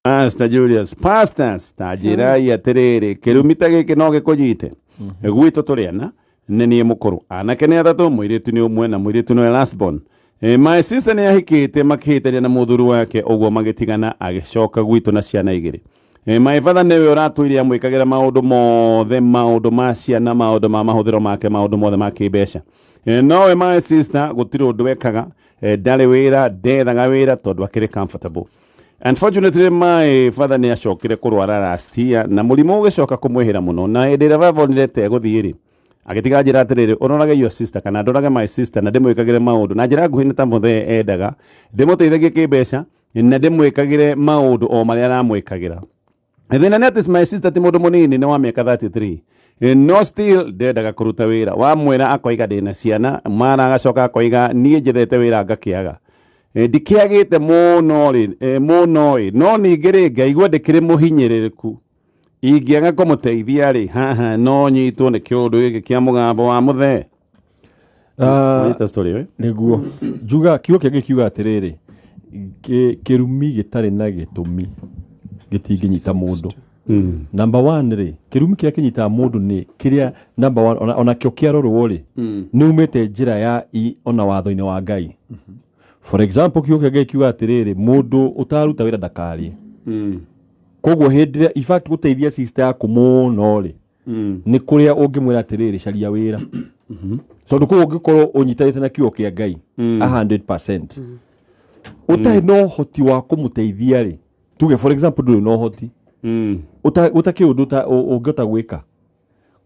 Pastor Julius, pastors, ta njĩrai atĩrĩrĩ, kĩrumi ta gĩkĩ no gĩkũnyite. Gwitũ tũrĩ ana, nĩ niĩ mũkũrũ. Anake nĩ atatũ, mũirĩtu nĩ ũmwe na mũirĩtu nĩwe last born. My sister nĩ ahikĩte makĩhĩtania na mũthuri wake ũguo magĩtigana agĩcoka gwitũ na ciana igĩrĩ. My father nĩwe ũratũire amwĩkagĩra maũndũ mothe, maũndũ ma ciana, maũndũ ma mahũthĩro make, maũndũ mothe ma kĩmbeca. Nowe my sister gũtirĩ ũndũ ekaga, ndarĩ wĩra, ndethaga wĩra tondũ akĩrĩ comfortable. Unfortunately my father nĩ acokire kũrwara last year na mũrimũ ũgĩcoka kũmwĩhĩra mũno, na hĩndĩ ĩrĩa baba onire ta egũthiĩ rĩ, agĩtiga njĩra atĩrĩrĩ, ũrorage your sister kana ndorage my sister na ndĩmwĩkagĩre maũndũ na njĩra nguhĩ nĩ ta mũthee endaga ndĩmũteithagie kĩmbeca na ndĩmwĩkagĩre maũndũ o marĩa aramwĩkagĩra. Thĩna nĩ atĩ my sister ti mũndũ mũnini, nĩ wa mĩaka 33. No still ndendaga kũruta wĩra, wamwĩra akoiga ndĩna ciana, mara agacoka akoiga niĩ njethete wĩra ngakĩaga. Ndikĩagĩte mũno rĩ, mũno ĩ, no ningĩ rĩ ngaigua ndĩkĩrĩ mũhinyĩrĩrĩku, ingĩaga kũmũteithia rĩ, haha no nyitwo nĩ kĩũndũ gĩkĩ kĩa mũgambo wa mũthee. Wanyita story ĩyo, eh? Nĩguo njuga kiugo kĩngĩ kiuga atĩrĩrĩ, kĩrumi gĩtarĩ na gĩtũmi gĩtingĩnyita mũndũ. Number one rĩ, kĩrumi kĩrĩa kĩnyitaga mũndũ nĩ kĩrĩa number one onakĩo kĩarorwo rĩ, nĩ umĩte njĩra ya ona watho-inĩ wa Ngai. For example, kiugo kĩa Ngai kiuga atĩrĩrĩ, mũndũ ũtaruta wĩra ndakarĩe. Koguo hĩndĩ ĩrĩa in fact gũteithia sister yaku mũno rĩ, nĩ kũrĩa ũngĩmwĩra atĩrĩrĩ, caria wĩra, tondũ kũu ũngĩkorwo ũnyitanĩte na kiugo kĩa Ngai 100%, ũtarĩ na ũhoti wa kũmũteithia rĩ, tuge for example ndũrĩ na ũhoti, ũtakĩ ũndũ ũngĩhota gwĩka,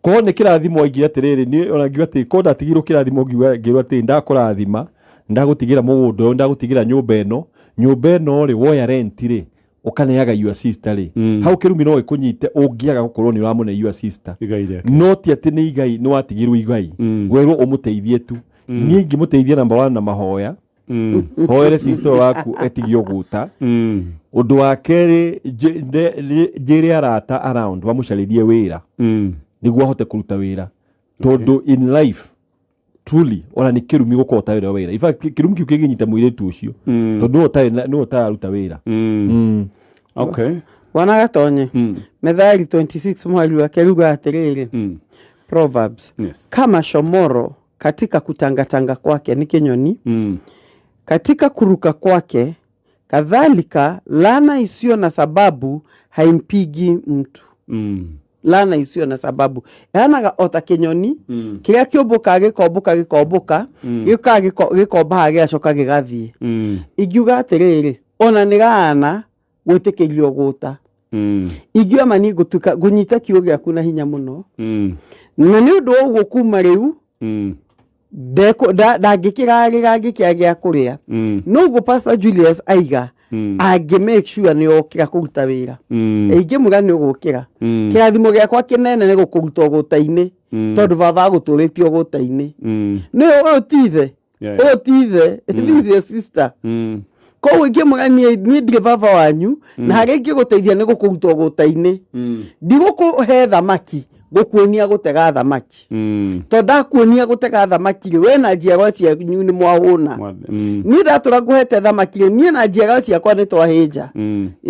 korwo nĩ kĩrathimo aingĩ atĩrĩrĩ, niĩ ona ngiuga atĩ korwo ndatigirwo kĩrathimo, ngiuga ngĩrwo atĩ ndakũrathima, ndagũtigĩra mũgũnda ũyũ, ndagũtigĩra nyũmba ĩno, nyũmba ĩno rĩ, woya rent rĩ, ũkaneaga your sister rĩ, hau kĩrumi no gĩkũnyite ũngĩaga gũkorwo nĩ ũramũne your sister. Igai rĩake. No ti atĩ nĩ igai, nĩ watigirwo igai, werwo ũmũteithie tu. Niĩ ingĩmũteithia number one na mahoya, hoere sister waku etigie ũgũta. Ũndũ wa kerĩ, njĩre arata around mamũcarĩrie wĩra nĩguo ahote kũruta wĩra, tondũ in life truly ona nĩ kĩrumi gũkorwo ũtarĩ na wĩra. In fact, kĩrumi kĩu kĩngĩnyita mũirĩtu ũcio, tondũ nĩwe ũtarĩ nĩwe ũtararuta wĩra. Bwana Gatonye, Methali 26 mwali wake ruga atĩrĩrĩ, Proverbs, kama shomoro katika kutangatanga kwake, nĩ kĩnyoni, katika kuruka kwake, kadhalika laana isiyo na sababu haimpigi mtu. Laana isiyo na sababu ĩhanaga o ta kĩnyoni kĩrĩa kĩũmbũkaga, gĩkombũka, gĩkombũka, gĩũkaga gĩkombaga, gĩgacoka gĩgathiĩ. Ingiuga atĩrĩrĩ, ona nĩ laana gwĩtĩkĩrio gũta. Ingiuga ma niĩ ngũtuĩka ngũnyita kiugo gĩaku na hinya mũno, na nĩ ũndũ wa ũguo kuma rĩu ndangĩkĩrarĩra ngĩkĩa gĩa kũrĩa. Noguo Pastor Julius aiga, angĩ make sure nĩ okĩra kũruta wĩra. Ingĩmwĩra nĩ ũgũkĩra, kĩrathimo gĩakwa kĩnene nĩ gũkũruta ũgũta-inĩ, tondũ baba agũtũrĩtie ũgũta-inĩ. Nĩ ũyũ ti ithe, ũyũ ti ithe, this is your sister. Koguo ingĩmwĩra niĩ ndirĩ baba wanyu, na harĩa ingĩgũteithia nĩ gũkũruta ũgũta-inĩ. Ndigũkũhe thamaki, ngũkuonia gũtega thamaki, tondũ ndakuonia gũtega thamaki rĩ, we na njiarwa cianyu nĩ mwahũna. Niĩ ndatũra ngũhete thamaki rĩ, niĩ na njiarwa ciakwa nĩ twahĩnja.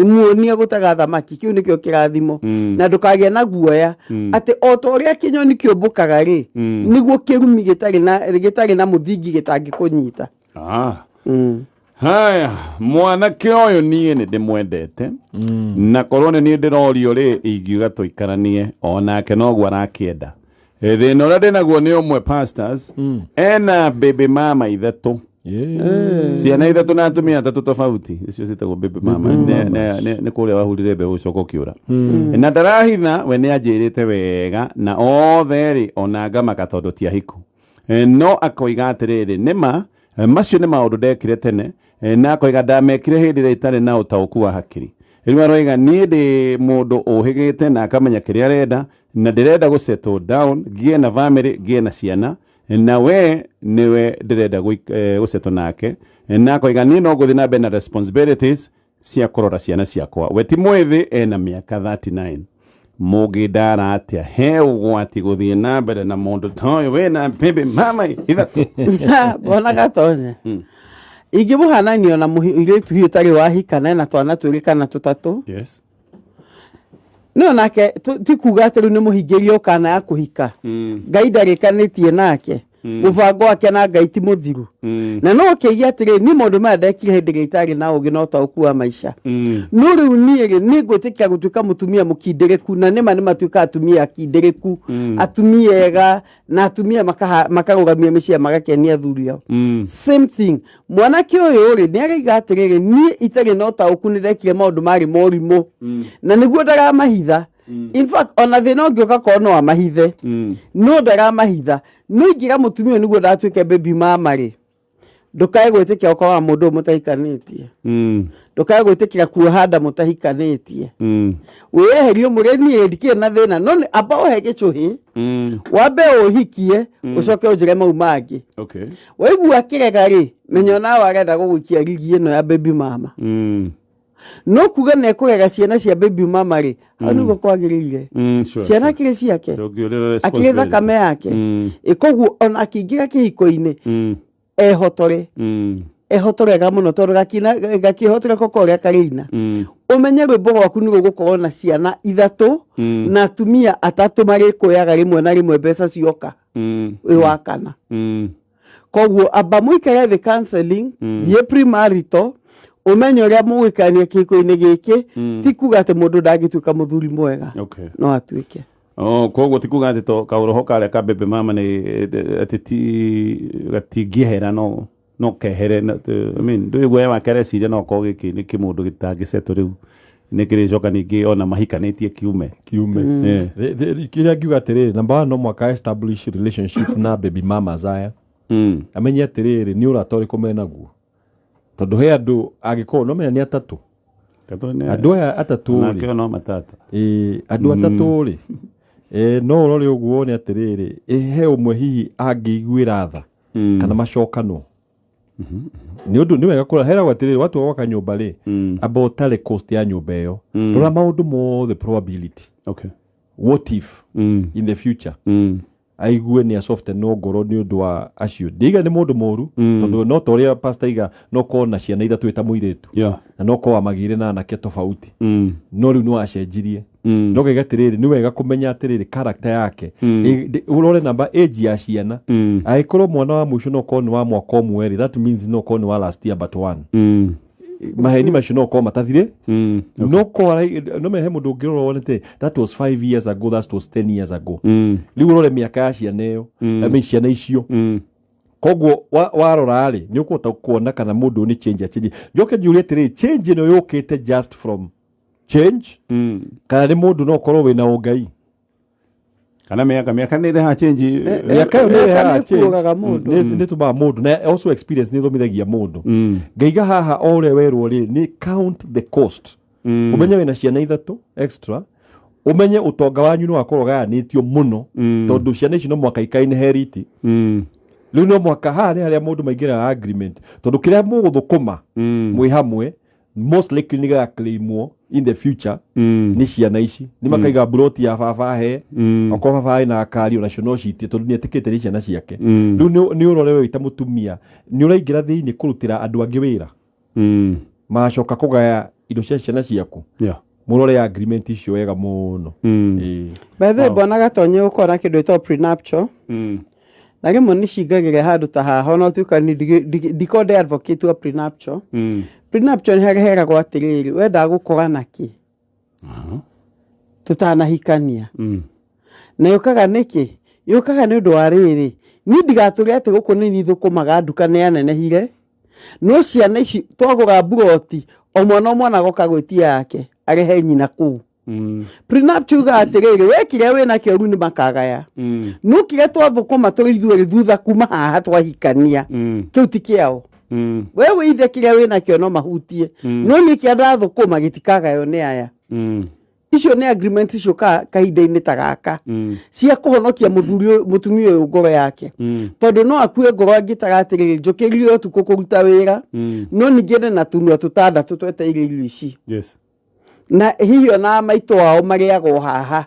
Muonie gũtega thamaki, kĩu nĩkĩo kĩrathimo. Na ndũkagĩe na guoya atĩ o ta ũrĩa kĩnyoni kĩũmbũkaga rĩ, nĩguo kĩrumi gĩtarĩ na mũthingi gĩtangĩkũnyita. Haya, mwanake ũyũ niĩ nĩ ndĩmwendete, na korwo nĩ niĩ ndĩrorio rĩ, ingiuga tũikaranie, onake noguo arakĩenda. Thĩna ũrĩa ndĩnaguo nĩ ũmwe, pastors, ena baby mama ithatũ, ciana ithatũ na atumia atatũ tofauti, icio ciĩtagwo baby mama. Nĩ kũrĩa wahurire mbeũ ũcoka ũkĩũra, na ndarahitha we nĩ anjĩrĩte wega na othe rĩ, ona ngamaka tondũ ti ahiku. No akoiga atĩrĩrĩ, nĩma macio nĩ maũndũ ndekire tene, na akoiga ndamekire hĩndĩ ĩrĩa itarĩ na ũtaũku wa hakiri. Rĩu aroiga niĩ ndĩ mũndũ ũhĩgĩte na akamenya kĩrĩa arenda, na ndĩrenda gũ settle down, ngĩe na family, ngĩe na ciana, na we nĩwe ndĩrenda gũsettle nake. Na akoiga niĩ no ngũthiĩ na mbere na responsibilities cia kũrora ciana ciakwa. We ti mwĩthĩ, ena mĩaka 39. Mũngĩndara atĩa? He ũgwati gũthiĩ na mbere na mũndũ ta ũyũ wĩna baby mama ithatũ? Bona Gatonye. Ingĩmũhananio na mũirĩtu hihi ũtarĩ wahika na ena twana twĩrĩ kana tũtatũ. Yes. No nake ti kuga atĩ rĩu nĩ mũhingĩrie ũkana ya kũhika. Ngai ndarĩkanĩtie nake. Mũbango wake na Ngai ti mũthiru. Na no ũkĩiga atĩrĩ, niĩ maũndũ maya ndekire hĩndĩ ĩrĩa itarĩ na ũgĩ na ũtaũku wa maica. No rĩu niĩ rĩ, nĩ ngwĩtĩkĩra gũtuĩka mũtumia mũkindĩrĩku, na nĩma nĩ matuĩka atumia akindĩrĩku, atumia ega, na atumia makarũgamia mĩciĩ na magakenia athuri ao. Same thing, mwanake ũyũ rĩ, nĩ araiga atĩrĩrĩ, niĩ itarĩ na ũtaũku nĩ ndekire maũndũ marĩ morimũ, na nĩguo ndaramahitha. In fact, ona thĩna ũngĩũka korwo no amahithe, no ndaramahitha. No ingĩra mũtumia ũyũ nĩguo ndatuĩke baby mama rĩ, ndũkae gwĩtĩkĩra ũkorwo wa mũndũ ũyũ mũtahikanĩtie. Ndũkae gwĩtĩkĩra kuoha nda mũtahikanĩtie. Wĩyeherie ũmwĩre niĩ ndikĩrĩ na thĩna, no amba ũhe gĩcũhĩ, wambe ũhikie, ũcoke ũnjĩre mau mangĩ. Okay. Waigua akĩrega rĩ, menya onawe arenda gũgũikia rigi ĩno ya baby mama. No kuga nĩ ekũrega ciana cia baby mama rĩ, hau nĩguo kwagĩrĩire. Sure. Ciana akĩrĩ ciake, Ndũngĩũrĩra akĩrĩ thakame yake. Koguo ona akĩingĩra kĩhiko-inĩ, ehotore. Ehotore wega mũno, tondũ gakĩhotore koko ũrĩa karĩina. Ũmenye rwĩmbo rwaku nĩ rũgũkorwo na ciana ithatũ, na atumia atatũ marĩkũyaga rĩmwe na rĩmwe mbeca cioka. Wĩ wa kana. Koguo amba mũikare thĩ counseling, thiĩ premarital, ũmenye ũrĩa mũgũikarania kĩhiko-inĩ gĩkĩ, ti kuga atĩ mũndũ ndangĩtuĩka mũthuri mwega. Okay. No atuĩke. Oh, koguo ti kuga atĩ to kaũroho karĩa ka baby mama nĩ atĩ ti gatingĩehera, no kehere I mean, ndũĩ guoya wake areciria no korwo gĩkĩ nĩ kĩmũndũ gĩtangĩcetwo rĩu nĩ kĩrĩcoka ningĩ ona mahikanĩtie kiume. Kiume. Kĩrĩa ngiuga atĩrĩrĩ, number one, no mwaka establish relationship na baby mamas aya. Amenye atĩrĩrĩ, nĩ ũrata ũrĩkũ menaguo, tondũ he andũ angĩkorwo no menya nĩ atatũ. Tatũ nĩ Andũ aya atatũ rĩ, nake no matata. Ĩĩ, andũ atatũ rĩ, no ũrore ũguo wone atĩrĩrĩ, he ũmwe hihi angĩiguĩra tha kana macokanwo. Nĩ ũndũ nĩ wega kũrora, heragwo atĩrĩrĩ, watua gwaka nyũmba rĩ, amba ũtare cost ya nyũmba ĩyo, rora maũndũ mothe, probability. Okay. What if in the future aigue nĩ asofte no ngoro nĩ ũndũ wa acio. Ndiga nĩ mũndũ mũru, tondũ no ta ũrĩa pastor iga, no korwo na ciana ithatũ ĩta mũirĩtu, na no korwo amagĩire na anake tofauti, no rĩu nĩ wacenjirie. No ngaiga atĩrĩrĩ, nĩ wega kũmenya atĩrĩrĩ, character yake. Ũrore namba age ya ciana. Angĩkorwo mwana wa mũico no korwo nĩ wa mwaka ũmwe rĩ, that means no korwo nĩ wa last year but one. Maheni macio no korwo matathire. No korwo no mehe mũndũ ũngĩrora wone atĩ that was 5 years ago, that was 10 years ago. Rĩu ũrore mĩaka ya ciana ĩyo, I mean ciana icio. Koguo warora rĩ, nĩ ũkũhota kuona kana mũndũ nĩ change achange. Njoke njurie atĩrĩrĩ, change ĩno yũkĩte just from change, kana nĩ mũndũ no ũkorwo wĩna ũngai? Kana mĩaka nĩ ĩrehaga change. Mĩaka ĩyo nĩ Mĩaka ĩrehaga nĩ change. ĩkuũraga mũndũ. Nĩ ĩtũmaga mũndũ, na also experience nĩ ĩthomithagia mũndũ. Ngaiga haha o ũrĩa werwo rĩ, nĩ count the cost. Ũmenye wĩna ciana ithatũ extra, ũmenye ũtonga wanyu nĩ wakorwo ũgayanĩtio mũno, tondũ ciana ici no mwaka ikainheriti. Rĩu no mwaka haha nĩ harĩa mũndũ maingĩraga agreement, tondũ kĩrĩa mũgũthũkũma mwĩ hamwe most likely nĩ gagaclaimwo in the future nĩ ciana ici. Nĩ makaiga mburoti ya baba he, okorwo baba ena akari onacio no citie, tondũ nĩ etĩkĩte nĩ ciana ciake. Rĩu nĩ ũrore we wĩ ta mũtumia, nĩ ũraingĩra thĩinĩ kũrutĩra andũ angĩ wĩra, magacoka kũgaya indo cia ciana ciaku. Mũrore agreement icio wega mũno. Ĩĩ. By the way, bwana Gatonye, ũkorwo na kĩndũ gĩtagwo prenuptial, na rĩmwe nĩ cingagĩra handũ ta haha, ona ũtuĩka nĩ ndikorwo ndĩ advocate wa prenuptial. Prenuptial nĩ harĩa heragwo atĩrĩrĩ, wendaga gũkora nakĩ tũtanahikania, na yũkaga nĩkĩ? Yũkaga nĩ ũndũ wa rĩrĩ, niĩ ndigatũre atĩ gũkũ nĩ niĩ thũkũmaga nduka nĩ yanenehire, no ciana ici twagũra mburoti, o mwana o mwana agoka gwĩtia yake arehe nyina kũu. Prenuptial yugaga atĩrĩrĩ, we kĩrĩa wĩna kĩo rĩu nĩ makagaya, no kĩrĩa twathũkũma tũrĩ ithuerĩ thutha kuma haha twahikania, kĩu ti kĩao. We wĩithe kĩrĩa wĩna kĩo no mahutie, no niĩ kĩrĩa ndathũkũma gĩtikagaywo nĩ aya. Icio nĩ agreement icio kahinda-inĩ ta gaka cia kũhonokia mũthuri ũyũ, mũtumia ũyũ ngoro yake, tondũ no akue ngoro angĩtaga atĩrĩrĩ, njũkĩrire ũtukũ kũruta wĩra, no ningĩ ndĩ na tũnua tũtandatũ twetereire irio ici. Yes. Na hihi ona maitũ ao marĩagwo haha.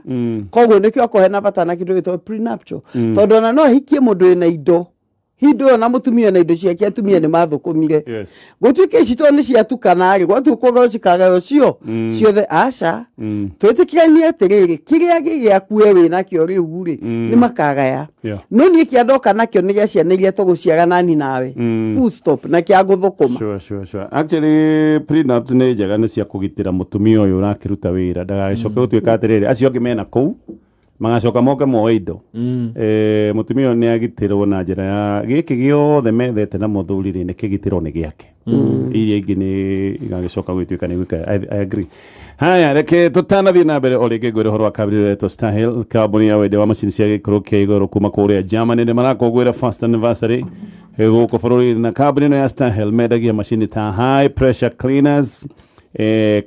Koguo nĩkĩo akorwo hena bata na kĩndũ gĩtagwo prenuptial, tondũ ona no ahikie mũndũ wĩna indo. Hindu ĩyo na mũtumia na indo ciake atumia nĩ mathũkũmire. Yes. Gũtuĩke ici tondũ nĩ ciatukana rĩ, gwatuĩka cikagaywo cio ciothe, aca. Twĩtĩkĩranie atĩrĩrĩ, kĩrĩa gĩ gĩaku we wĩ nakĩo rĩu rĩ, nĩ makagaya. No niĩ kĩa ndoka nakĩo nĩ gĩa ciana iria tũgũciara nani nawe, full stop, na kĩa gũthũkũma. Sure. Actually, prenups nĩ njega, nĩ cia kũgitĩra mũtumia ũyũ ũrakĩruta wĩra ndagagĩcoke gũtuĩka atĩrĩrĩ, acio angĩ mena kũu magacoka moke moe indo. Mũtumia ũyũ nĩ agitĩrwo na njĩra ya gĩkĩ gĩothe methete na mũthuri rĩ, nĩ kĩgitĩrwo nĩ gĩake, iria ingĩ nĩ igagĩcoka gũgĩtuĩka nĩ gwĩka. I agree. Haya, reke tũtanathiĩ na mbere o rĩngĩ, ngwĩre ũhoro wa kambuni ĩretwo Starhill, kambuni ya wendia wa macini cia gĩkĩro kĩa igũrũ kuma kũrĩa Germany. Nĩ marakũngũĩra first anniversary gũkũ bũrũri-inĩ, na kambuni ĩno ya Starhill mendagia macini ta high pressure cleaners,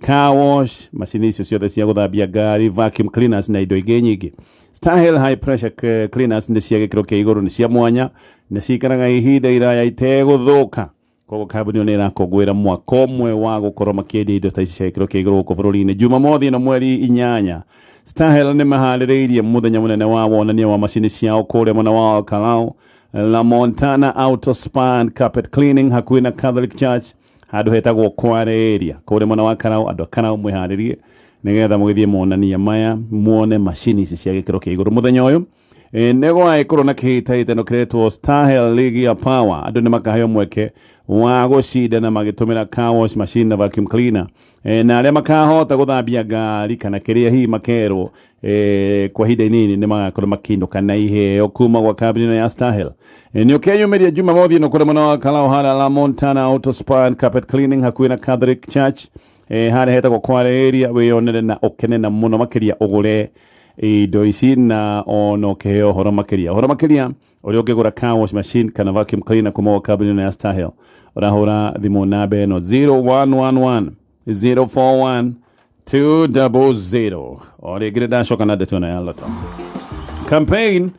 car wash, macini icio ciothe cia gũthambia ngari, vacuum cleaners na indo ingĩ nyingĩ. Starhill high pressure cleaners nĩ cia gĩkĩro kĩa igũrũ, nĩ cia mwanya, nĩ cikaraga ihinda iraya itegũthũka. Koguo kambuni ĩyo nĩ ĩrakũngũĩra mwaka ũmwe wa gũkorwo makĩendia indo ta ici cia gĩkĩro kĩa igũrũ gũkũ bũrũri-inĩ. Jumamothi ĩno mweri 8, Starhill nĩ maharĩrĩirie mũthenya mũnene wa wonania wa macini ciao kũrĩa mwena wa Kalau, La Montana Auto Spa and Carpet Cleaning, hakuhĩ na Catholic Church, handũ hetagwo Kware area, kũrĩa mwena wa Karau. Andũ a Karau, mwĩharĩrie nĩgetha mũgĩthiĩ monania maya, muone macini ici cia gĩkĩro kĩa igũrũ. Mũthenya ũyũ nĩ gwagĩkorwo na kĩhĩtahĩtano kĩretwo Starhill League ya Power. Andũ nĩ makaheo mweke wa gũcindana magĩtũmĩra car wash machine na vacuum cleaner, na arĩa makahota gũthambia ngari kana kĩrĩa hihi makerwo kwa ihinda inini nĩ magakorwo makĩinũka na iheo kuma gwa kambuni ĩno ya Starhill. Nĩ ũkeyumĩria Jumamothi ĩno kũrĩa mwena wa Kalau, harĩa La Montana Auto Spa and Carpet Cleaning, hakuhĩ na Catholic Church, harĩa hetagwo Kware area, wĩyonere na ũkene na mũno makĩria ũgũre indo ici na ona ũkĩheo ũhoro makĩria, ũhoro makĩria ũrĩa ũngĩgũra car wash machine kana vacuum cleaner kuma gwa kambuni ĩno ya Starhill. Ũrahũra thimũ namba ĩno, 0111 041 200. O rĩngĩ nĩ ndacoka na ndeto ĩno ya Lotto campaign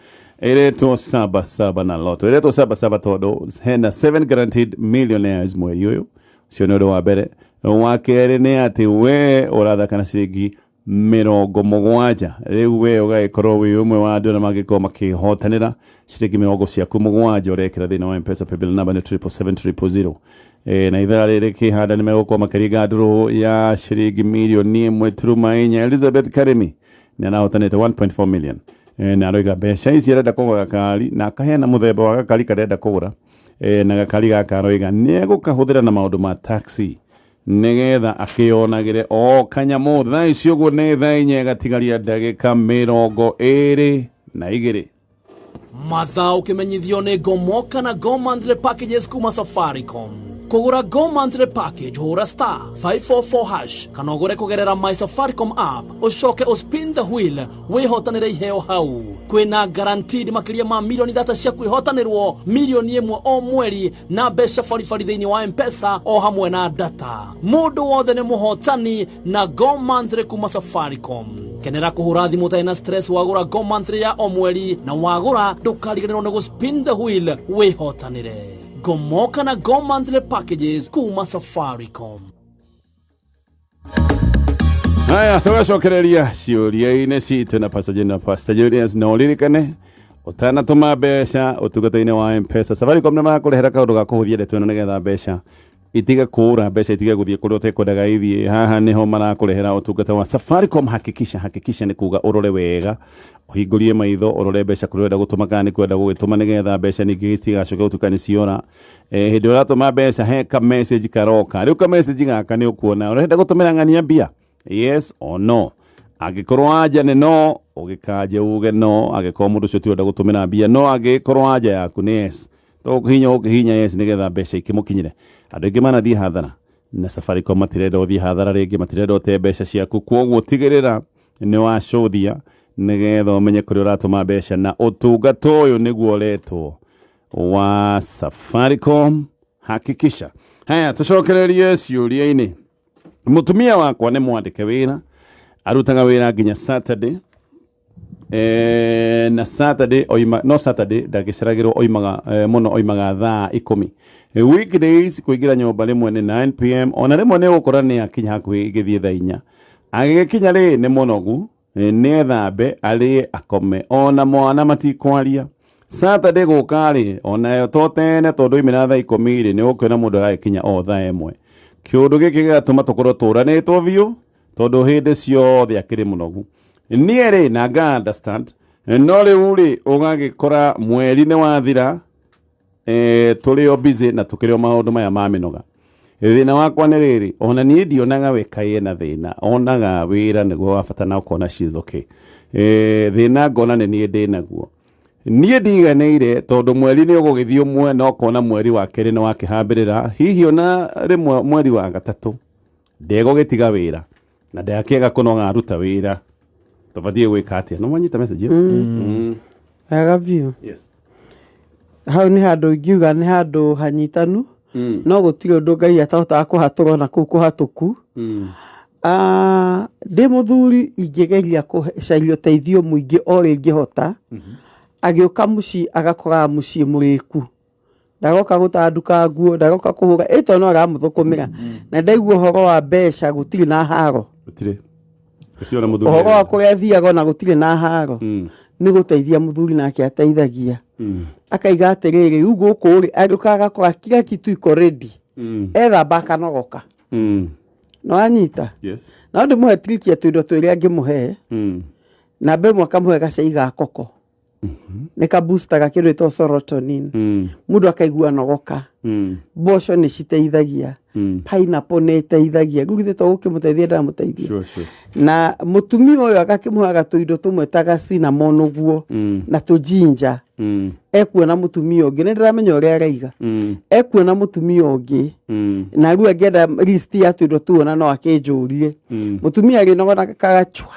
ĩretwo Saba Saba na Lotto. Ĩretwo Saba Saba tondũ hena 7 guaranteed millionaires mweri ũyũ. Ũcio nĩ ũndũ wa mbere. Wa kerĩ nĩ atĩ we ũrathaka na ciringi 70, rĩu we ũgagĩkorwo wĩ ũmwe wa andũ arĩa mangĩkorwo makĩhotanĩra. Ciringi mĩrongo ciaku mũgwanja ũrekĩra thĩinĩ wa Mpesa, paybill number nĩ 777 000. Na ithaa rĩrĩ kĩhanda nĩ megũkorwo makĩringa ndũrũ ya ciringi mirioni 1.4. Elizabeth Karimi nĩ arahotanĩte 1.4 million. Na aroiga mbeca ici arenda kũgũra gakari, na akaheana mũthemba wa gakari karenda kũgũra. Na gakari gaka aroiga nĩ egũkahũthĩra na maũndũ ma taxi nĩgetha akĩonagĩre o kanyamũ. Thaa ici ũguo nĩ thaa 4 gatigaria ndagĩka 22. Mathaa ũkĩmenyithio nĩ Gomoka na Go Monthly Packages kuma Safaricom. Kũgũra Go Monthly Package, hũra *544# kana ũgũre kũgerera My Safaricom app, ũcoke ũspin the wheel wĩhotanĩre iheo hau. Kwĩna guaranteed makĩria ma mirioni 3 cia kwĩhotanĩrwo, mirioni 1 o mweri, na mbeca baribari thĩinĩ wa Mpesa o hamwe na data. Mũndũ wothe nĩ mũhotani na Go Monthly kuma Safaricom. Kenera kũhũra thimũ ũtarĩ na stress wagũra Go Monthly ya o mweri, na wagũra ndũkariganĩrwo nĩ gũspin the wheel wĩhotanĩre. Gomoka na Go Monthly Packages kuma Safaricom. Haya, tũgacokereria ciũria-inĩ citũ na Pastor Jane na Pastor Julius. Na ũririkane, ũtanatũma mbeca ũtungata-inĩ wa Mpesa, Safaricom nĩ marakũrehera kaũndũ ga kũhũthia ndeto ĩno nĩgetha mbeca itige kũũra, mbeca itige gũthiĩ kũrĩa ũtekwendaga ithiĩ. Haha nĩho marakũrehera ũtungata wa Safaricom Hakikisha. Hakikisha nĩ kuga ũrore wega, ũhingũrie maitho, ũrore mbeca kũrĩa ũrenda gũtũma kana nĩ kwenda gũgĩtũma, nĩgetha mbeca ningĩ itigacoke gũtuĩka nĩ ciora. Hĩndĩ ĩrĩa ũratũma mbeca, he ka message karoka. Rĩu ka message gaka nĩ ũkuona ũrenda gũtũmĩra ng'ania mbia, yes or no. Angĩkorwo anja nĩ no, ũgĩkanje uge no angĩkorwo mũndũ ũcio ti ũrenda gũtũmĩra mbia no. Angĩkorwo anja yaku nĩ yes, tũkũhinya ũkĩhinya yes nĩgetha mbeca ikĩmũkinyĩre. Andũ aingĩ manathiĩ hathara na Safaricom matirenda ũthiĩ hathara rĩngĩ, matirenda ũte mbeca ciaku. Kwoguo tigĩrĩra nĩ wacũthia nĩgetha ũmenye kũrĩa ũratũma mbeca, na ũtungata ũyũ nĩguo ũretwo wa Safaricom Hakikisha. Haya, tũcokererie ciũria-inĩ. Mũtumia wakwa nĩ mwandĩke wĩra, arutaga wĩra nginya Saturday. Na Saturday oima, no Saturday ndagĩceragĩrwo, oimaga mũno oimaga thaa 10. Weekdays kũingĩra nyũmba rĩmwe nĩ 9 p.m., ona rĩmwe nĩ ũgũkora nĩ akinya hakuhĩ igĩthiĩ thaa 4. Agĩgĩkinya rĩ, nĩ mũnogu, nĩ ethambe, arĩe, akome, ona mwana matikwaria. Saturday gũka rĩ, onayo to tene tondũ imĩra thaa 10 rĩ, nĩ ũkuona mũndũ aragĩkinya o thaa 1. Kĩũndũ gĩkĩ gĩgatũma tũkorwo tũranĩtwo biũ tondũ hĩndĩ ciothe akĩrĩ mũnogu. Niĩ rĩ, na nga understand, no rĩu rĩ, ũgagĩkora mweri nĩ wathira, tũrĩ o busy na tũkĩrĩ o maũndũ maya ma mĩnoga. Thĩna wakwa nĩ rĩrĩ, ona niĩ ndionaga we kaĩ ena thĩna, onaga wĩra nĩguo wa bata na ũkona she is okay. Thĩna ngona nĩ niĩ ndĩnaguo. Niĩ ndiganĩire tondũ mweri nĩ ũgũgĩthiĩ ũmwe na ũkona mweri wa kerĩ nĩ wakĩhambĩrĩra, hihi ona rĩmwe mweri wa gatatũ ndegũgĩtiga wĩra na ndakĩaga kũnoga aruta wĩra. Tũbatiĩ gwĩka atĩa? No mwanyita message ĩyo? Wega biũ. Yes. Hau nĩ handũ ingiuga nĩ handũ hanyitanu, no gũtirĩ ũndũ Ngai atahotaga kũhatũra ona kũu kũhatũku. Ndĩ mũthuri ingĩgeria kũcaria ũteithio mũingĩ o ũrĩa ingĩhota, agĩũka mũciĩ agakoraga mũciĩ mũrĩku. Ndagoka gũtanduka nguo, ndagoka kũhũra, ĩ tondũ no aramũthũkũmĩra. Na ndaigua ũhoro wa mbeca gũtirĩ na haro. Gũtirĩ. Ũcio na mũthuri. Ũhoro wa kũrĩa athiaga ona gũtirĩ na haro. Nĩ gũteithia mũthuri nake ateithagia. Akaiga atĩrĩrĩ, rĩu gũkũ rĩ, agĩũka agakora kila kitu iko ready. Ethamba akanogoka. No anyita. Yes. No ndĩmũhe trick ya tũindo twĩrĩ angĩmũhe. Namba ĩmwe akamũhe gacai ga koko. Nĩ ka boostaga kĩndũ gĩtagwo serotonin. Mũndũ akaigua anogoka. Mboco nĩ citeithagia. Pineapple nĩ ĩteithagia. Rĩu githĩ to gũkĩmũteithia ndamũteithia. Sure, sure. Na mũtumia ũyũ agakĩmũheaga tũindo tũmwe ta ga cinnamon ũguo, na tũjinja. Ekuona mũtumia ũngĩ, nĩ ndĩramenya ũrĩa araiga. Ekuona mũtumia ũngĩ. Na rĩu angĩenda list ya tũindo tũu ona no akĩnjũrie. Mũtumia agĩnogora kagachwa.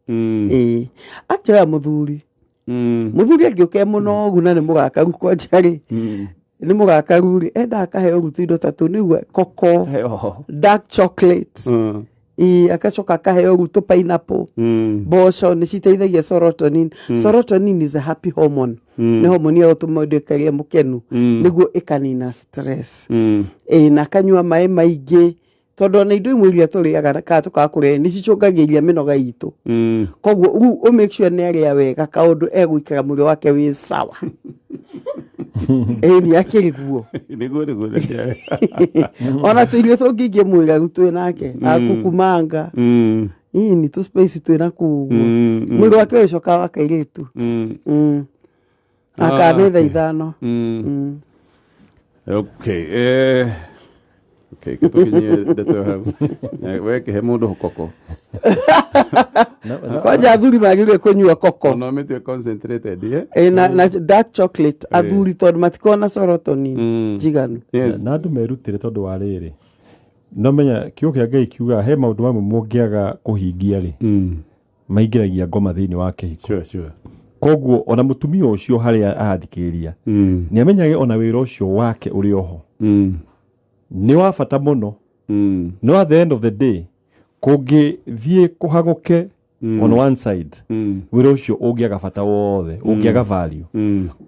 Ĩĩ. Actually mũthuri. Mũthuri angĩũka e mũnogu na nĩ mũrakaru kwanja rĩ. Nĩ mũrakaru rĩ, endaga akaheo rĩu tũindo ta tũu nĩguo koko, dark chocolate. Ĩĩ, agacoka akaheo rĩu tũ pineapple. Mboco nĩ citeithagia serotonin. Serotonin is a happy hormone. Nĩ hormone ya gũtũma mũndũ aikare mũkenu. Nĩguo ĩkanina stress. Ĩĩ, na akanyua maĩ maingĩ. Tondũ ona indo imwe iria tũrĩaga kana tũkaga kũrĩa nĩ cicũngagĩrĩria mĩnoga itũ. Koguo rĩu ũ make sure nĩ arĩa wega kaũndũ egũikara mwĩrĩ wake wĩ sawa. Ĩĩ, nĩ akĩrĩ guo. Nĩguo, nĩguo, nĩguo. Ona tũirio tũngĩ ingĩmwĩra rĩu twĩ nake, akukumanga. Ĩĩ, tũ space twĩ na kũu ũguo. Mwĩrĩ wake ũgĩcoka wa kairĩtu. Aka nĩ thaa 5. Okay. Okay, tũkinyie ndeto hau. We kĩhe mũndũ koko. Kwanja athuri magĩrĩire kũnyua koko. Ona mĩtue concentrated, eh? Ĩ, na dark chocolate athuri tondũ matikoragwo na serotonin njiganu. Yes. Na andũ merutĩre tondũ wa rĩrĩ. No menya kiugo kĩa Ngai kiugaga he maũndũ mamwe mũngĩaga kũhingia rĩ. Maingĩragia ngoma thĩinĩ wa kĩhiko. Sure, sure. Koguo ona mũtumia ũcio harĩa arathikĩrĩria, nĩ amenyage ona wĩra ũcio wake ũrĩ oho. Nĩ wa bata mũno. No at the end of the day, kũngĩthiĩ kũhagũke on one side, wĩra ũcio ũngĩaga bata wothe, ũngĩaga value.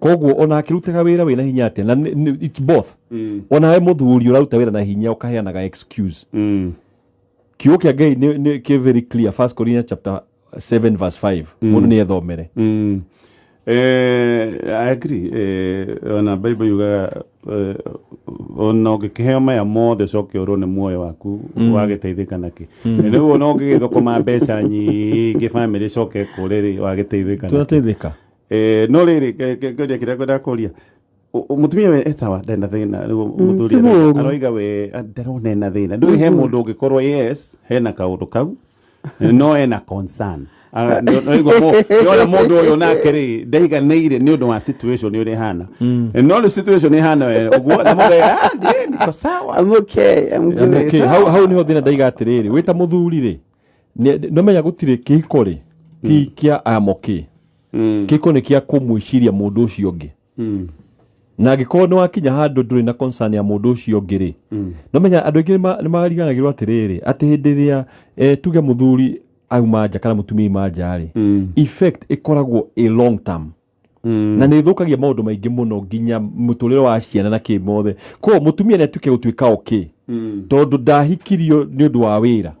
Koguo ona akĩrutaga wĩra wĩna hinya atĩa, na it's both. Ona we mũthuri ũraruta wĩra na hinya ũkaheanaga excuse. Kiugo kĩa Ngai nĩ kĩ very clear, 1 Corinthians chapter 7 verse 5. Mũndũ nĩ ethomere. I agree. Ona Bible yugaga, ona ũngĩkĩheo maya mothe ũcoke ũrwo nĩ muoyo waku, wagĩteithĩka nakĩ? Rĩu ona ũngĩgĩthũkũma mbeca nyingĩ bamĩrĩ ĩcoke ĩkũre rĩ, wagĩteithĩka nakĩ? Tũrateithĩka. No rĩrĩ, kĩũria kĩrĩa ngwendaga kũria, mũtumia we etawa ndarĩ na thĩna, rĩu mũthuri Ti mũũru. aroiga we ndarona ena thĩna. Ndũĩ he mũndũ ũngĩkorwo yes, hena kaũndũ kau, no ena concern. Nĩona mũndũ ũyũ nake rĩ, ndaiganĩire nĩ ũndũ wa situation ũrĩa ĩhana. No rĩu situation ĩhana ũguo, na mũndũ ndiĩ, niko sawa. I'm okay, I'm good. Okay, hau niho thĩna ndaiga atĩrĩrĩ, wĩ ta mũthuri rĩ, no menya gũtirĩ kĩhiko rĩ, ti kĩa I'm okay. Kĩhiko nĩ kĩa kũmwĩciria mũndũ ũcio ũngĩ. Na angĩkorwo nĩ wakinya handũ ndũrĩ na concern ya mũndũ ũcio ũngĩ rĩ, no menya andũ aingĩ nĩ mariganagĩrwo atĩrĩrĩ, atĩ hĩndĩ ĩrĩa, tuge mũthuri auma nja kana mũtumia auma nja rĩ, effect ĩkoragwo a long term. Na nĩ ĩthũkagia maũndũ maingĩ mũno nginya mũtũrĩre wa ciana na kĩ mothe. Koguo mũtumia nĩ atuĩke gũtuĩka okay. Tondũ ndahikirio nĩ ũndũ wa wĩra.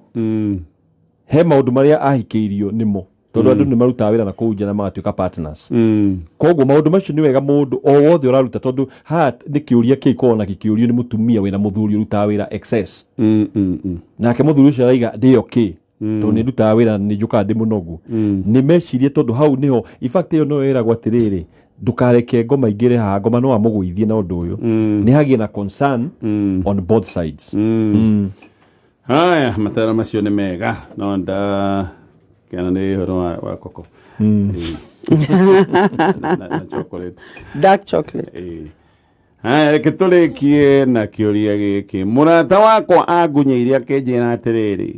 He maũndũ marĩa ahikĩirio nĩmo. Tondũ andũ nĩ marutaga wĩra na kũu nja na magatuĩka partners. Koguo maũndũ macio nĩ wega mũndũ o wothe ũraruta, tondũ haha nĩ kĩũria kĩkoragwo na gĩkĩũrio nĩ mũtumia wĩna mũthuri ũrutaga wĩra excess. Nake mũthuri ũcio araiga ndĩ okay, tondũ nĩ ndutaga wĩra, nĩ njũkaga ndĩ mũnogu. Nĩ mecirie, tondũ hau nĩho in fact ĩyo no ĩragwo atĩrĩrĩ, ndũkareke ngoma ingĩre haha, ngoma no amũgũithie na ũndũ ũyũ nĩ hagĩe na concern on both sides. Haya, mataro macio nĩ mega, no nda kena nĩ ũhoro wa koko. Ĩĩ. Na chocolate. Dark chocolate. Ĩĩ. Haya, reke tũrĩkie na kĩũria gĩkĩ. Mũrata wakwa angunyĩire akĩnjĩra atĩrĩrĩ,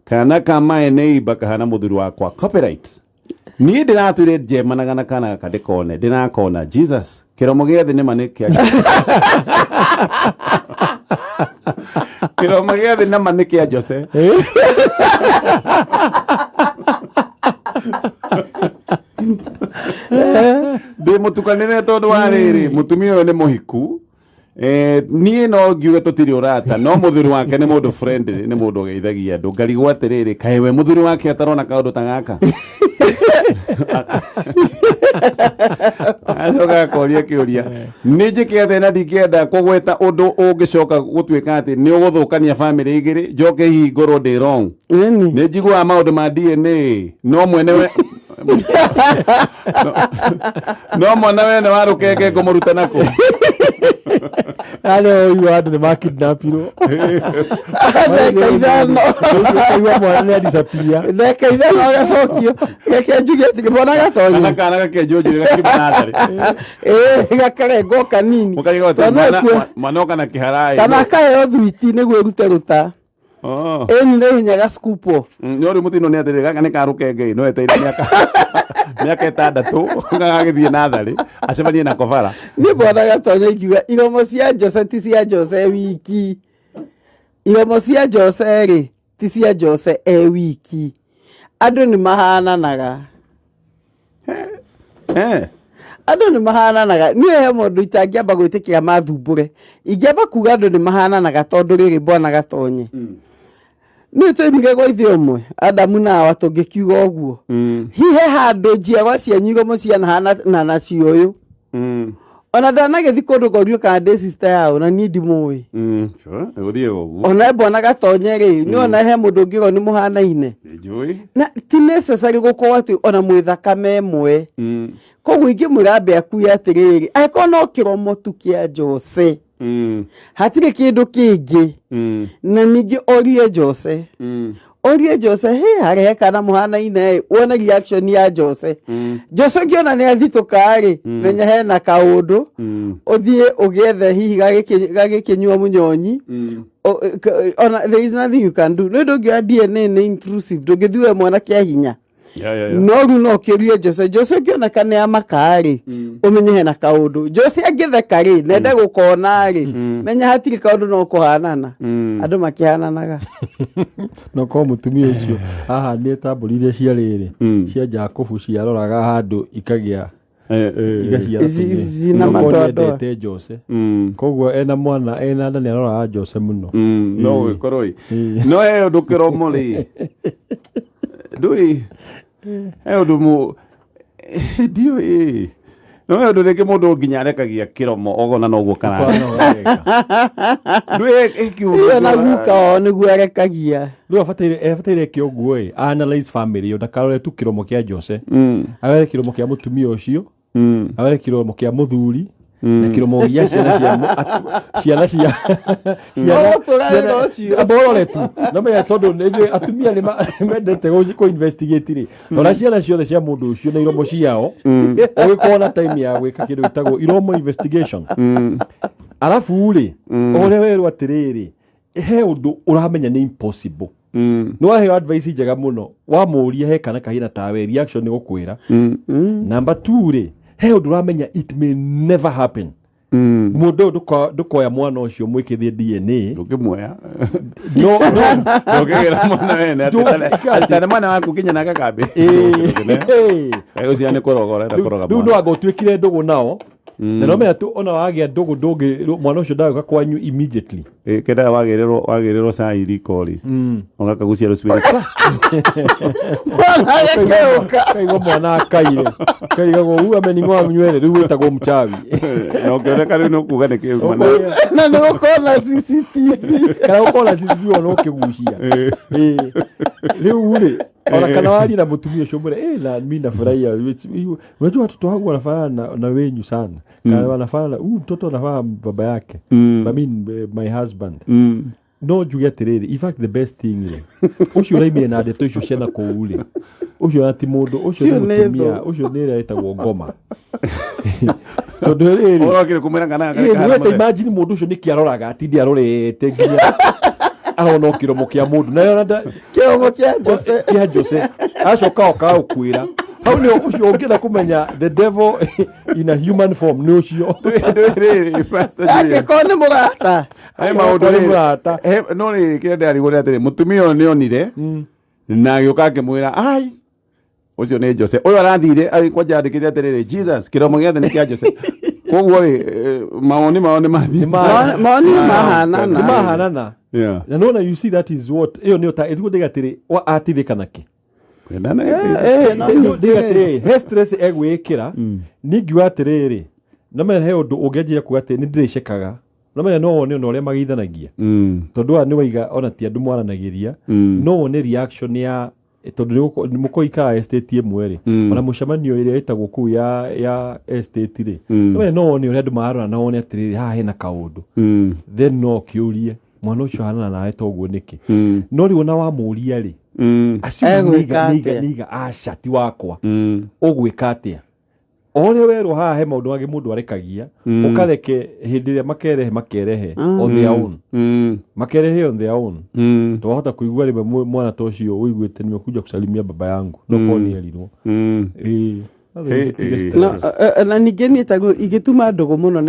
kana ka mae nĩ imba kahana mũthuri wakwa. Copyright. Niĩ ndĩratwire njemanaga na kana gaka ndĩkone, ndĩrakona. Jesus, kĩromo gĩa thĩ nĩma nĩ kĩa kĩromo gĩa thĩ nama nĩ kĩa Jose. Ndĩ mũtukanĩre tondũ wa rĩrĩ, mũtumia ũyũ nĩ mũhiku. Niĩ no ngiuge tũtirĩ ũrata, no mũthuri wake nĩ mũndũ friendly, nĩ mũndũ ũgeithagia andũ. Ngarigwo atĩrĩrĩ, kaĩ we mũthuri wake atarona kaũndũ ta gaka? Acoka akoria kĩũria, nĩ njĩke atĩa na ndingĩenda kũgweta ũndũ ũngĩcoka gũtuĩka atĩ nĩ ũgũthũkania bamĩrĩ igĩrĩ, njoke hihi ngorwo ndĩ wrong. Ĩni. Nĩ njiguaga maũndũ ma DNA, no mwene we no mwana wene wa rũkenge ngũmũruta nakũ? Arĩa ũigua andũ nĩ makidnapirwo. Ndeka 5. Ũigua mwana nĩ adisappear. Ndeka 5 agacokio. Reke njuge atĩ mwana kana gatonya. Kana gakenjwo njuĩrĩ gakiuma natharĩ. Ĩĩ, gakarengwo kanini. Mũkarigwo atĩ Tondũ mwana oka na kĩharaĩ. Kana akaheo thwiti nĩguo ĩrute rũta. Oh. Ĩni nĩ hinya gacukupo. No rĩu mũtino nĩ atĩrĩrĩ, gaka nĩ ka rũkenge, no etereire mĩaka 6 gagagĩthiĩ natharĩ acemanie nako bara. Niĩ mwana gatonya ingiuga iromo cia Jose ti cia Jose wiki. Iromo cia Jose rĩ ti cia Jose e wiki. Andũ nĩ mahananaga. Andũ nĩ mahananaga. Niĩ he mũndũ itangĩamba gwĩtĩkĩra mathumbũre. Ingĩamba kuga andũ nĩ mahananaga, tondũ rĩrĩ, bwana gatonye, nĩ tũimire gwa ithe ũmwe Adamu na Hawa, tũngĩkiuga ũguo. Hihe handũ njiarwa cianyu iromo cianahana na cia ũyũ. Ona ndanagĩthi kũndũ ngorio kana ndĩ sister yao na niĩ ndimũĩ. Sure, gũthiĩ ũguo. Ona bwana gatonye rĩ, nĩ ona he mũndũ ũngĩrwo nĩ mũhanaine. Njũĩ. Na ti necessary gũkorwo atĩ ona mwĩ thakame ĩmwe. Koguo ingĩmwĩra ambe akue atĩrĩrĩ, angĩkorwo no kĩromo tu kĩa Jose, hatirĩ kĩndũ kĩngĩ. Na ningĩ orie Jose, orie Jose he harĩa he kana mũhanaine ĩ, wone reaction ya Jose. Jose ũngĩona nĩ athitũka rĩ, menya hena kaũndũ. Ũthiĩ ũgĩethe hihi gagĩkĩnyua mũnyonyi. Ona there is nothing you can do. Nĩ ndũngĩoya DNA nĩ intrusive, ndũngĩthiĩ we mwana kĩa hinya. Yeah. No rĩu no ũkĩũrie Jose. Jose ũngĩona kana nĩ amaka rĩ, ũmenye hena kaũndũ. Jose angĩtheka rĩ, nende gũkona rĩ, menya hatirĩ kaũndũ, no kũhanana andũ makĩhananaga. No korwo mũtumia ũcio ahandĩte ta mbũri iria cia rĩrĩ cia Jakubu ciaroraga handũ ikagĩa igaciara tũgĩe. Cina No korwo madoadoa. nĩendete Jose, koguo ena mwana ena nda nĩ aroraga Jose mũno. No gũgĩkorwo ĩ, no he ũndũ kĩromo rĩ, ndũĩ he ũndũ mũ ndiũĩ, no he ũndũ rĩngĩ mũndũ nginya arekagia kĩromo ogona noguo kararĩ. Ndũĩ. Iyo na guka wao nĩguo arekagia. Rĩu abataire eke ũguo ĩ, analyze family ĩyo, ndakarore tu kĩromo kĩa Jose, arore kĩromo kĩa mũtumia ũcio, arore kĩromo kĩa mũthuri na kĩromo gĩa ciana cia ciana cia ciana. Ũgũtũra wĩra ũcio. Amba ũrore tu no menya, tondũ nĩ njũĩ atumia nĩ mendete kũ investigate rĩ, rora ciana ciothe cia mũndũ ũcio na iromo ciao, ũgĩkorwo na time ya gwĩka kĩndũ gĩtagwo iromo investigation. Arabu rĩ, ũrĩa werwo atĩrĩrĩ, he ũndũ ũramenya nĩ impossible, nĩ waheo advice njega mũno, wamũria he kana kahina tawe, reaction nĩ gũkwĩra. Number two rĩ, he ũndũ ũramenya it may never happen, mũndũ ũyũ ndũkoya mwana ũcio mwĩkĩthie DNA. Ndũngĩmuoya. No, no. Ndũngĩgĩra mwana wene Ndũngĩka atĩ tarĩ mwana waku nginya na gakambĩ. Ũcio nĩ kũroga ũrenda kũroga Rĩu no mwana. anga ũtuĩkire ndũgũ nao, na no menya tu ona wagĩa ndũgũ ndũngĩ mwana ũcio ndagũka kwanyu immediately. Kenda wagĩrĩrwo cai riko rĩ, ũgakagucia rũcuĩrĩ. Mwana agakĩũka. Kaigua mwana akaire, karigagwo u amening'oa nywere, rĩu wĩtagwo mchawi. Na ũkĩoneka rĩu nĩ ũkuga nĩ kĩu. Na nĩ gũkorwo na CCTV. Kana ũkorwo na CCTV ona ũkĩgucia. Ĩĩ. Rĩu rĩ, ona kana warie na mũtumia ũcio mwĩre, "Eh, na mi nafurahia, unajua watoto wangu wanafanana na wenyu sana, kana wanafanana, huyu mtoto anafanana na baba yake, I mean, my husband." No njuge atĩrĩrĩ, in fact the best thing rĩ, ũcio ũraimire na ndeto icio ciana kũu rĩ, ũcio na ti mũndũ ũcio, Cio nĩ nĩ mũtumia thũ. ũcio nĩ ĩrĩa ĩtagwo ngoma, tondũ rĩrĩ, Ũrokire kũmwĩra kana Ĩĩ, nĩ weta imagine mũndũ ũcio nĩkĩ aroraga, atinde arorete nginya arona o kĩromo kĩa mũndũ na yona Kĩromo kĩa Jose. Kĩa Jose, acoka oka gũkwĩra hau nĩ ũcio ũngĩenda kũmenya the devil in a human form nĩ ũcio. Rĩrĩ, Pastor Julius. Angĩkorwo nĩ mũrata. He maũndũ Angĩkorwo nĩ rĩrĩ, mũrata. No rĩrĩ, kĩrĩa ndĩrarigwo nĩ atĩrĩ, mũtumia ũyũ nĩ onire na agĩũka akĩmwĩra, ai, ũcio nĩ Jose ũyũ arathire kwanja andĩkĩte atĩrĩrĩ, Jesus, kĩromo gĩothe nĩ kĩa Jose. Koguo rĩ, mawoni mao nĩ mathiĩ. Mawoni nĩ mahanana. Nĩ mahanana. Na nona, you see, that is what ĩyo nĩyo ta ĩtiguo ndĩga atĩrĩ atithĩka nakĩ. Kwendana. No Ndĩga atĩrĩrĩ, he stress egwĩkĩra. Ningiuga atĩrĩrĩ, nomenya he ũndũ ũngĩanjia kuga atĩ nĩ ndĩrĩcekaga, nomenya no wone ona ũrĩa mageithanagia, tondũ aya nĩ waiga ona ti andũ mwaranagĩria, no wone reaction ya, tondũ nĩ mũkoikara estate ĩmwe rĩ, ona mũcemanio ĩrĩa ĩtagwo kũu ya estate rĩ, nomenya no wone ũrĩa andũ mararora na wone atĩrĩrĩ, haha hena kaũndũ. Then no kĩũrie mwana ũcio ahanana nawe toguo nĩkĩ? No rĩu ona wamũria rĩ, acio Egwĩka nĩiga atĩa? Nĩiga aca ti wakwa, ũgwĩka atĩa? O ũrĩa werwo haha he maũndũ mangĩ mũndũ arekagia, ũkareke hĩndĩ ĩrĩa makerehe, makerehe on their own, makerehe on their own. Twahota kũigua rĩmwe mwana ta ũcio ũiguĩte, "Nimekuja kusalimia baba yangu," no korwo nĩ erirwo. Ĩĩ. Hey, Tige eh. stress. Na ningĩ niĩ taguo ingĩtuma ndũgũ mũno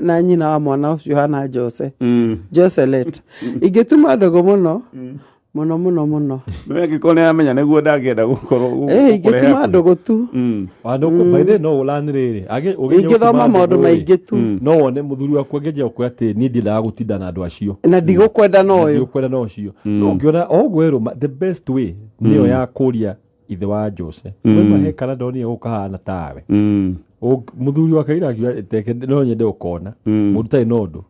na nyina wa mwana ũcio hana Jose, Joselet, ingĩtuma ndũgũ mũno mũno mũno mũno. No angĩkorwo nĩ amenya nĩguo ndangĩenda gũkorwo Ĩ, ingĩtuma ndũgũ tu. Wa, no by the way, no ũlani rĩrĩ ũngĩnya Ingĩthoma gũtuma maũndũ ndũgũ rĩ, maingĩ tu. No wone mũthuri waku angĩanjia gũkwĩra atĩ niĩ ndiendaga gũtinda na andũ acio, Na ndigũkwenda na ũyũ. Ndiũkwenda na ũcio, no ũngĩona o ũguo werwo, the best way nĩyo ya kũria ithe wa Jose, mm. He kana ndonire gũkahana tawe. Mũthuri wake ira akiuga teke no nyende ũkona mũndũ ũtarĩ na ũndũ,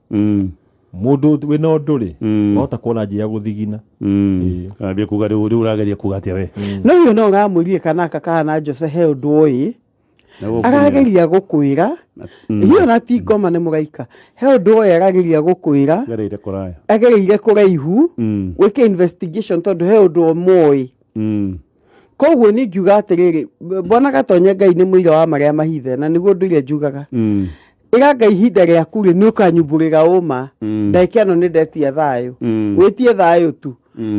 mũndũ wĩna ũndũ rĩ, wahota kuona njĩra ya gũthigina. Ĩĩ. Ambia kuga rĩu ũrageria kuga atĩa we? No ũyũ no ũramwĩrire kana aka kahana Jose he ũndũ ũyĩ Na gũkũ arageria gũkwĩra hiyo, na ti ngoma nĩ mũraika, he ũndũ ũyũ arageria gũkwĩra. Gereire kũraya. Agereire kũraihu gwĩka investigation tondũ he ũndũ ũmoĩ. Koguo niĩ ngiuga atĩrĩrĩ, bwana Gatonye, Ngai nĩ mũira wa marĩa mahithe, na nĩguo ndũire njugaga, ĩra Ngai ihinda rĩaku rĩ, nĩ ũkanyumbũrĩra ũma. Ndagĩka ĩno nĩ ndetia thayũ, wĩtie thayũ tu,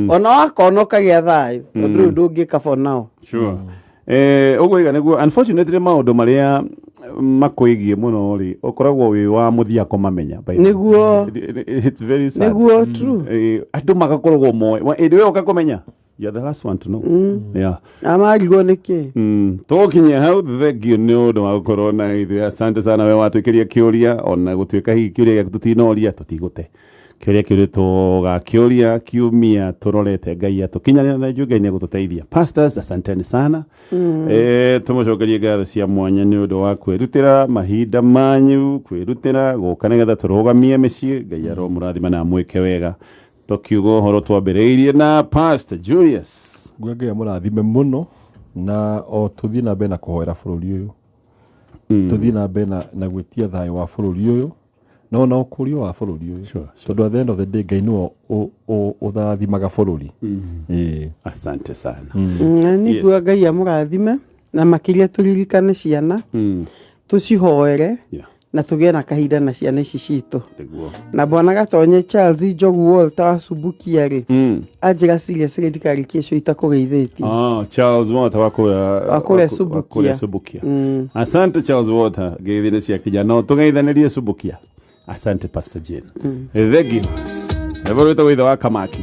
ona wakona ũkagĩa thayũ, tondũ rĩu ndũngĩka for now. Sure. Ũguo iga nĩguo, unfortunately maũndũ marĩa makwĩgiĩ mũno rĩ, ũkoragwo wĩ wa mũthia kũmamenya, by the way. Nĩguo. It's very sad. Nĩguo, true. Andũ magakoragwo moĩ hĩndĩ ĩyo ũka kũmenya, you're the last one to know, yeah. Amarigwo nĩkĩ? Tũkinyia hau, thengio nĩ ũndũ wa gũkorwo na ithuĩ, asante sana we watwĩkĩria kĩũria, ona gũtuĩka hihi kĩũria gĩaku tũtinoria, tũtigũte kĩũria kĩu tũgakĩũria kiumia tũrorete Ngai atũkinyanĩra, na njũ Ngai nĩ egũtũteithia. Pastors, asanteni sana. Tũmũcokerie ngatho cia mwanya nĩ ũndũ wa kwĩrutĩra mahinda manyu, kwĩrutĩra gũka nĩgetha tũrũgamie mĩciĩ. Ngai aromũrathima na amwĩke wega. Tũkiuga ũhoro twambĩrĩirie na Pastor Julius. Nguga Ngai amũrathime mũno, na o tũthiĩ na mbere na kũhoera bũrũri ũyũ, tũthiĩ na mbere na gwĩtia thayũ wa bũrũri ũyũ na ona ũkũrio wa bũrũri ũyũ, tondũ at the end of the day Ngai nĩwe ũthathimaga bũrũri. Ĩĩ. Asante sana. Na nĩ nguga Ngai amũrathime, na makĩria tũririkane ciana, tũcihoere na tũgĩe na kahinda na ciana ici citũ. Nĩguo. Na bwana Gatonye, Charles Njogu Walter wa Subukia rĩ, anjĩra seriously ndikarĩkie cio itakũgeithĩtie. Ah, Charles Walter wa kũrĩa Wa kũrĩa Subukia. Kũrĩa Subukia. Asante Charles Walter, ngeithi nĩ ciakinya, no tũgeithanĩrie Subukia. Asante Pastor Jane. Thank you. Rwĩmbo rwĩtagwo Ithe wa Kamaki.